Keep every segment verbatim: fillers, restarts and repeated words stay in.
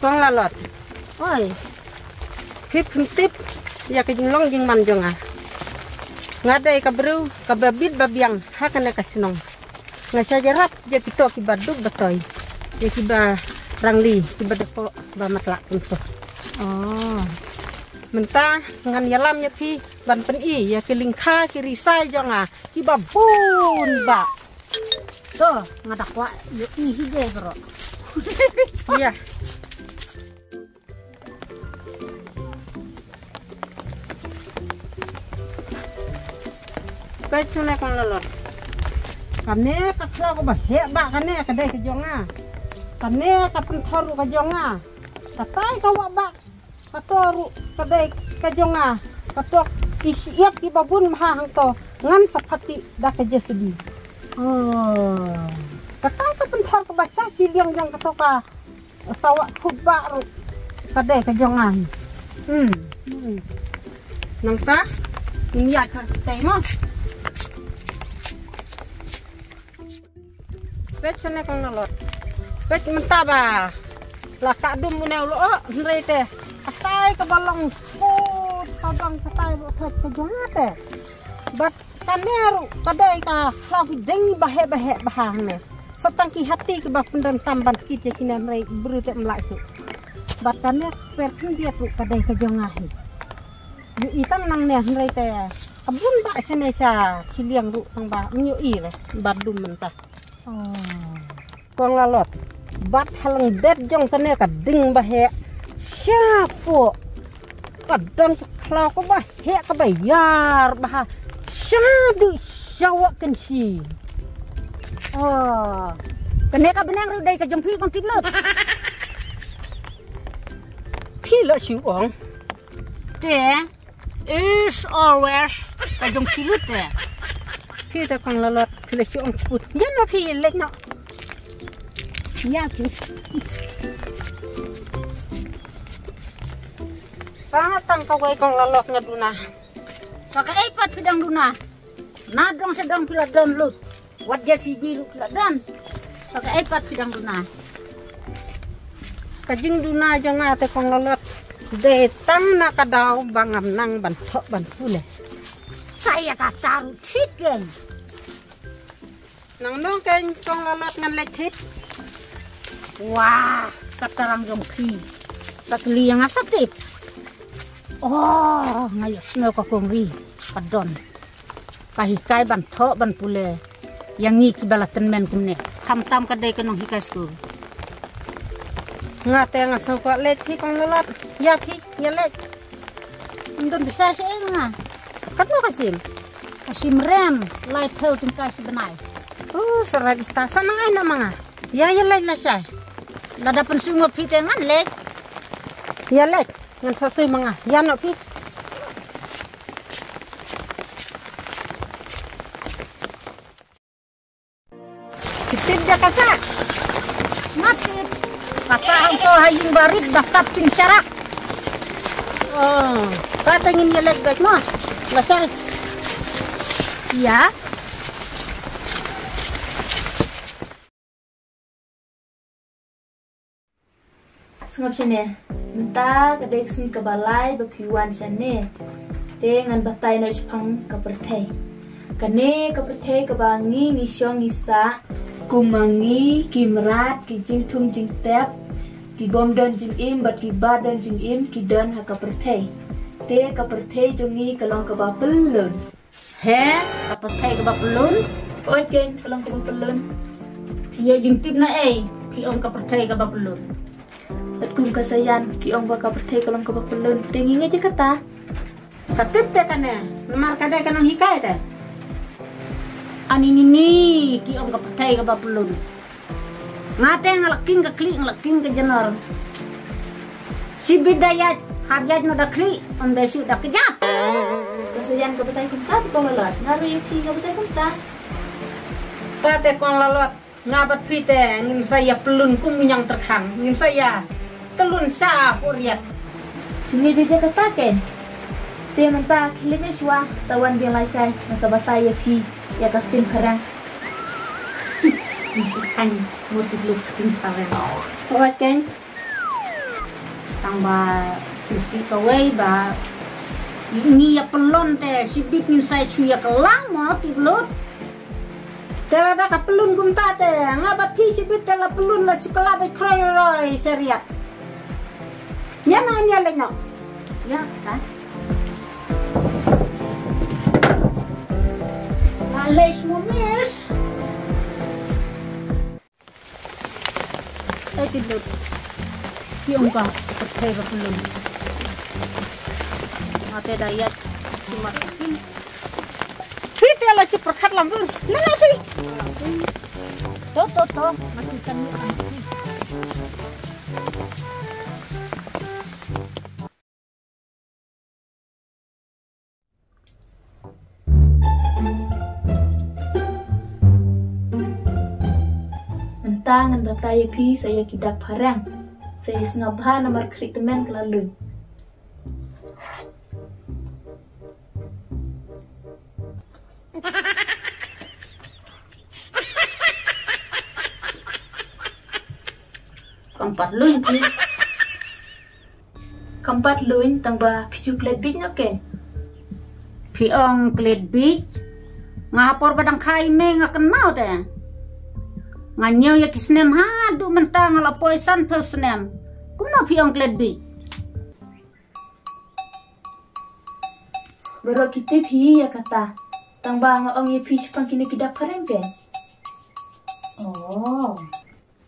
Kong Lalot. Oi. Tip tip ïa ka jinglong jingman jong nga. Nga dei ka briew kaba bit ba biang ha kane ka shnong. Nga sha ïarap ïa kito kiba duk ba toi, ïa kiba rangli, kiba dei ko ba matlah kumto. Oh. Mynta ngan ïalam ïa phi ban pyni ïa ki lyngkha ki risai jong nga kiba bun ba. To, nga da kwah ïohi hi de bro. Ïa. Peit shane Kong Lalot. Kane ka khlaw kaba heh ba kane ka dei ka jong nga. Kane ka pynthor ruh ka jong nga. Katai ka wah ba kato ruh ka dei ka jong nga. Kato ki shyiap kiba bun bha hangto ngan sa phati da ka J C B. Oh. Katai ka pynthor kaba sha shiliang jong kato ka Sa wah phuba ruh ka dei ka jong nga hi. Hmm. Hmm. Nangta ngin ïa kar tei mo. Peit shane Kong Lalot. Peit mynta ba la ka dum une u lo, hynrei te katai kaba long put ka bang katai ruh peit ka jong nga te. Bad kane ruh ka dei ka khlaw ki ding ba heh ba heh ba ha hangne. Sa tang ki hati kiba pyndonkam ban kit ïa kine, hynrei briew te ym lah shuh. Bad kane per khyndiat ruh ka dei ka jong nga hi. Ïohi tang nangne hynrei te ka bun ba shane sha shiliang ruh tang ba ym ïohi re ba dum mynta. Oh. Kong Lalot. Bad ha lyndet jong kane ka ding ba heh, shapoh ka don ka khlaw kaba heh kaba ïar bha. Shaduh sha wah kynshi. Oh. Kane ka bneng ruh dei ka jong phi Kong Tiplut? Phi la shu ong. Te is always ka jong phi lut te. Phi te Kong Lalot, phi la shu ong put. Ïa no phi leit no. Ïa phi. Sa tang kawei Kong Lalot nga duna. Sa kaei pat phi dang duna? Na dong sha dong phi la don lut. Wat J C B ruh phi la don. Sa kaei pat phi dang duna? Ka jingduna jong nga te Kong Lalot, dei tang na ka daw ba ngam nang ban thoh ban pule. Sa ïa kata ruh thik kein. Nangno kein Kong Lalot ngan leit thied? Wah, ka tyrang jong phi. Sa kylli ïa nga sa tip. Oh, nga ïohsngew ka kong ri. Ka don ka hikai ban thoh ban pule ïa ngi kiba la tymmen kumne. Khamtam ka dei ka nonghikai skul. Nga te nga sngewkwah leit hi Kong Lalot. Ïa phi, ïa leit. Ym don pisa sha ïa nga. Katno ka shim? Ka shim rem lai phew tyngka shi bnai. Oh, sa rai bista, sa nang ai na ma nga. Ïa, ïa leit lashai. Lada pynsngewbha phi te ngan leit. Ïa leit. Ngan sa sui ma nga. Ïa noh phi. Phi tip da ka sah? Nga tip. Ka sah hangto ha ïing barit ba tap shin sharak. Oh, ka ta ngin ïa leit beit mo. Lashai. Ïa. Sngap shane. Mynta ka dei ka sngi kaba lai ba phi wan shane. Te ngan batai noh shaphang ka pyrthei. Kane ka pyrthei kaba ngi ngi shong ngi sah. Kum ma ngi ki mrad ki jingthung jingtep. Ki bym don jingim bad kiba don jingim ki don ha ka pyrthei. Te ka pyrthei jong ngi ka long kaba pyllun. He, ka pyrthei kaba pyllun? Oi, keiñ, ka long kaba pyllun. Phi ïoh jingtip na ei, phi ong ka pyrthei kaba pyllun. Bad kum ka Sayan, ki ong ba ka pyrthei ka long kaba pyllun. Te ngi ngeit ïa kata. Ka tip te kane, namar ka dei ka nonghikai te. Ani nini, ki ong ka pyrthei kaba pyllun. Nga te nga la king ka khlieh, nga la king ka jynjar. Shibit da ïaid, hap ïaid noh da khlieh, ym dei shuh da kjat. Ka Sayan ka batai kumta te Kong Lalot, nga ruh ïa phi nga batai kumta. Ta te Kong Lalot, nga bad phi te ngin sa ïa pyllun kum miñiang tyrkhang, ngin sa ïa tyllun sha poriat. Sngewbha ïa kata keiñ. Te mynta khie leit noh shuwa, sa wan biang lashai, nga sa batai ïa phi ïa ka ktien phareng. Ngi sa khang mo tu gluk ktien phareng. Hooid keiñ. Tang ba shisha kawei ba ngi ïa pynlong te shibit ngin sa shu ïa ka lang mo Tiplut. Te lada ka pynlong kumta te nga bad phi shibit te la pynlong la shu ka la bai kroi roi seriat. Ïa na ïa lek no. Ïa ka. Malish mo mish. Ai Tiplut. Ki ong ka ka thei ba pynlong. Mate da ïa ki mat. Phi te la chi pyrkhat lam bur. La la phi. To to to. Mati san ni. Mynta ngan batai ïa phi sa ïa ki dak phareng. Sa ïa sngap bha namar khlieh tymmen ka la lun. Kam pat lun phi. Kam pat lun tang ba phi shu klet bit noh ken. Phi ong klet bit. Nga por ba dang kha i mei nga kynmaw te. Nga ñiew ïa ki snem haduh mynta nga la poi san phew snem. Kumno phi ong klet bit. Baroh ki tip hi ïa kata. Tang ba nga ong ïa phi shaphang kine ki dak phareng ken. Oh.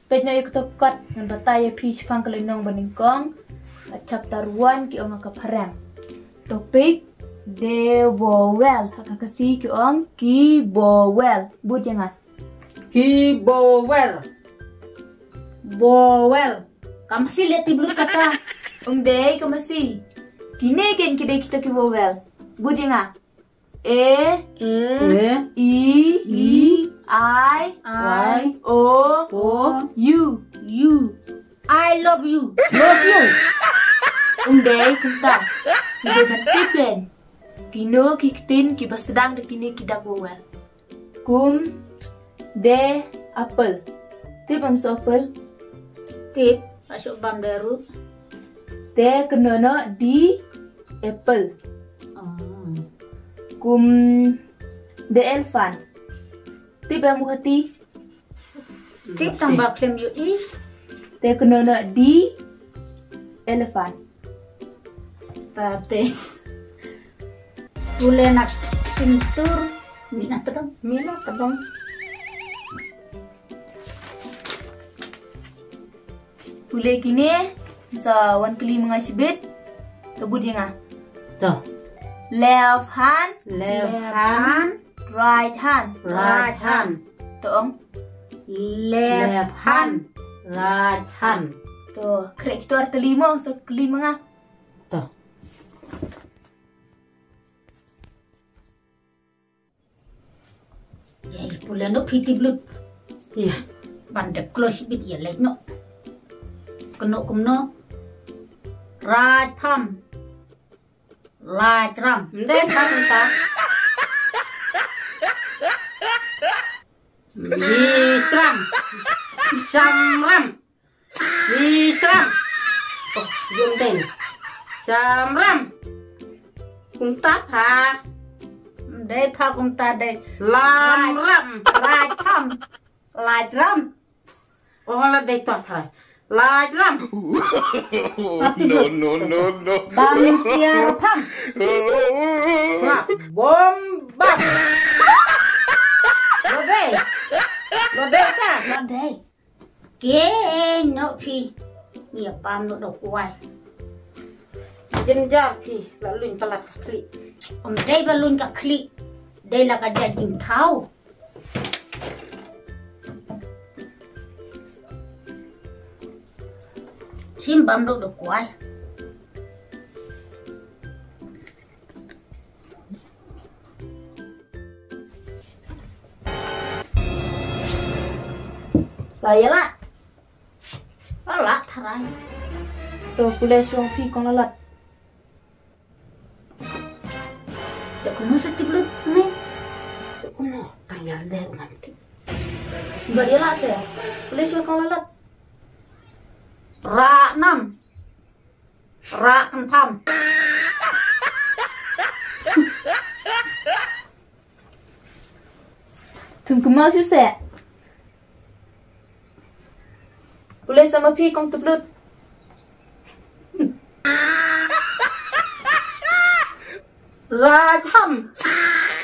Peit noh ïa kato ka kot ngan batai ïa phi shaphang ka lynnong ba nyngkong. Chapter one ki ong ka phareng. Topic, de vowel. Ha ka Khasi ki ong ki vowel. Bud ïa nga. Ki vowel. Vowel. Ka masi leh Tiplut kata. Ym dei ka masi. Kine ken ki dei kita ki vowel. Bud ïa nga. A, A, E, E, I, I, I, I, O, O, U, U. I love you. Love you. Ym dei kumta. Ngi dei ban tip ken. Kino ki ktien kiba sdang da kine ki dak vowel. Kum, de, apple. Tip ym shu apple. Tip, a shu bam de ruh. Te kynnoh noh di apple. Ah. Kum, de elephant. Tip em u hati. Tip tang ba khlem ïohi. Te kynnoh noh di elephant. Tate. Pule na shyntur. Mina tadong. Mina tadong. Pule kine sa wan kylli ma nga shibit. To bud ïa nga. To. Left hand. Left hand. Right hand. Right hand. To ong. Left hand. Right hand. To khreh kito ar tylli mo sa kylli ma nga. To. Ïa, ïa pule noh phi Tiplut. Ïa. Ban dep close bit ïa leit noh. Kano kumno. Right palm. Left ram. Nde kam ta. Left ram. Sham ram. Left ram. Oh, jom deng. Sham ram. Kumta pha. Dei pha kumta dei. Lam ram. Left palm. Left ram. Oh, la dei to trai. Left ram. No, no, no, no. Bang siar pam. Slap. Bom bam. Lo dei. Lo dei ka? Lo dei. Ke no phi. Nia pam no dok wai. Jynjar phi la luin palat ka khlieh. Ym dei ba luin ka khlieh. Dei la ka jingthaw. Shim bam dok dok kwai. La ïa la. La la tharai. To pule shong phi kong la lat. Da kumno sa tip lut ni? Da kumno? Tang ïa lade u nam ki. Ba ïa la se. Pule shu kong la lat. Ra nam. Rah kyntham. Phim kynmaw shuh seh. Pule sa ma phi kong tuplut. Rah kham.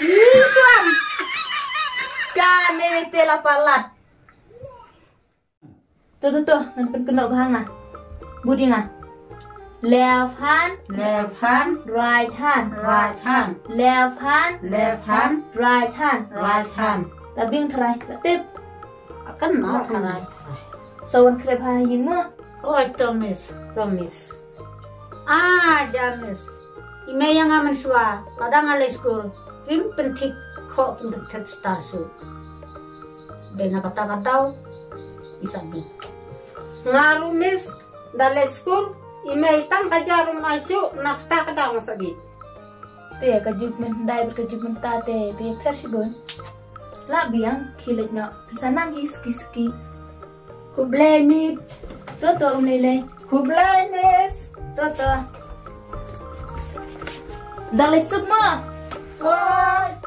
Ih, suam. Kane te la palat. To, to, to, ngan pynkynnoh bha nga. Bud ïa nga. Left hand, Left hand, right hand, right hand, left hand, left hand, right hand, right hand. La biang trai, la tip. Kan ma trai. Sa wan khreh bha ïing mo. Oi, to miss, to miss. Ah, James. I mei ïa nga mynshuwa, lada nga leit skul, kim pynthik khoh, kim pynthik star shuh. Dei na kata ka daw i Sabi. Nga ruh miss, da leit skul i mei tang ka jarum ai shuh, na kata ka daw nga Sabi. Te ka juk mynhyndai bad ka juk mynta te, te pher shibun. La biang, khie leit noh, pynsan nang hi suki suki. Khublei miss. To to, um lei lei. Khublei miss. To to. Da leit suk mo. Oi.